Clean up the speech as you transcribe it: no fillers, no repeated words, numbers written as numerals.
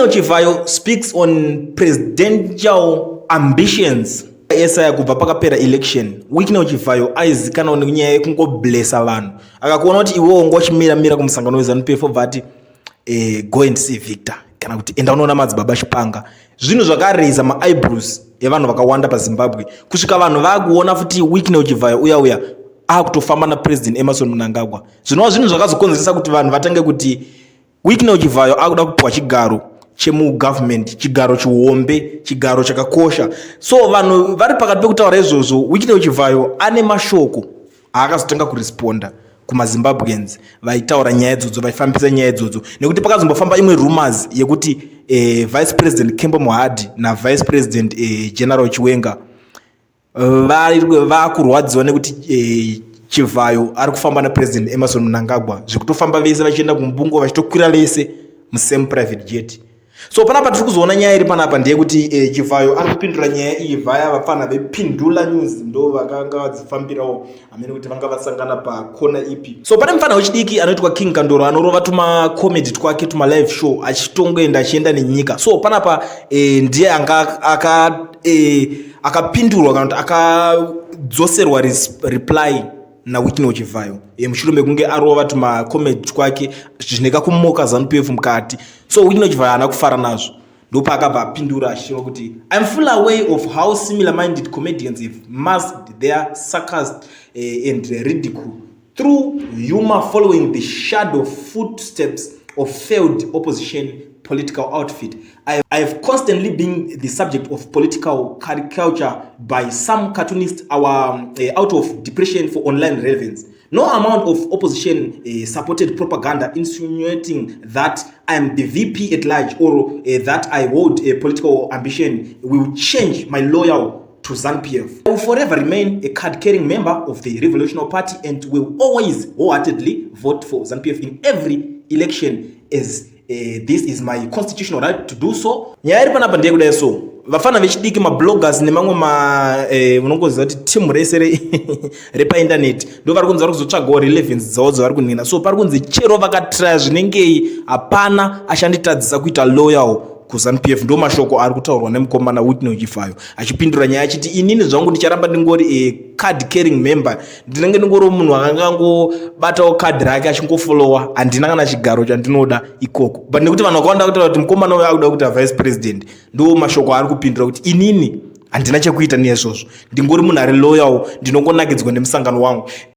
Wicknell Chivayo speaks on presidential ambitions. Esaya kubva pakapera election, Wicknell Chivayo aizikanwa nenyaya yekungoblessa vanhu. Akakuona kuti iwewo ngochimira mira kumusangano weZANU PF, obva ati go and see Victor, kana kuti enda unoona Madzibaba Chipanga. Zvinhu zvakaraisa maeyebrows evanhu vakawanda paZimbabwe, kusvika vanhu vakuona futi Wicknell Chivayo uya uya akutofamba naPresident Emmerson Mnangagwa, zvinova zvinhu zvakazokonzeresa kuti vanhu vatange kuti Wicknell Chivayo akuda kupiwa chigaro chemugovernment, chigaro chihombe, chigaro chakakosha. So vanhu vari pakati pekutaura izvozvo, Wicknell Chivayo ane mashoko aakazotanga kuresponda kumaZimbabweans vaitaura nyaya idzodzo, vaifambisa nyaya idzodzo, nekuti pakazombofamba imwe rumors yekuti Vice President Kembo Mohadi naVice President General Chiwenga vakurwadziwa nekuti Chivhayo ari kufamba naPresident Emmerson Mnangagwa, zvekutofamba vese vachienda kumbungo, vachitokwira vese musame private jet. So panapa tiri kuzoona nyaya iri panapa ndeyekuti Chivhayo ari kupindura nyaya iyi vhaya vapfana vePindula News, ndo vakanga vadzifambirawo hamene kuti vanga vasangana pakona ipi. So pane mufana wechidiki anoitwa King Kandoro, anorova tumacomedy twake, tumalive show, achitongoenda achienda nenyika. So panapa ndiye anga akapindurwa kana kuti akadzoserwa reply naWicknell Chivhayo mushure mekunge arova tumacomedy twake zvine kakumoka ZANU PF mukati. So Wicknell Chivhayo haana kufara nazvo, ndopaakabva apindura achicheva kuti, "I'm full aware of how similar minded comedians have masked their sarcasm and ridicule through humor, following the shadow footsteps of failed opposition political outfit. I have constantly been the subject of political caricature by some cartoonists out of depression for online relevance. No amount of opposition supported propaganda insinuating that I am the VP at large or that I hold a political ambition will change my loyal to ZANU-PF. I will forever remain a card-carrying member of the Revolutionary Party and will always wholeheartedly vote for ZANU-PF in every election, as this is my constitutional right to do so." Nyaya iri panapa ndeyekudai. So vafana vechidiki, mabloggers nemamwe ma unongoziva kuti timu rese repaindaneti ndo vari kunzi vari kuzotsvagawo relevance dzavo dzavari kunina. So pari kunzi chero vakatraya zvinengei, hapana achanditadzisa kuita loyal kuZANU PF. Ndo mashoko ari kutaurwa nemukomana Wicknell Chivayo achipindura nyaya, achiti inini zvangu ndicharamba ndingori a card carrying member, ndinenge ndingori munhu akangangobatawo kadhi rake achingofollowa, handina kana chigaro chandinoda ikoko. But nekuti vanhu vakawanda kutaura kuti mukomana uyo akuda kuita vice president, ndo mashoko aari kupindura kuti inini handina chekuita neizvozvo, ndingori munhu ari loyal, ndinongonakidzwa nemusangano wangu.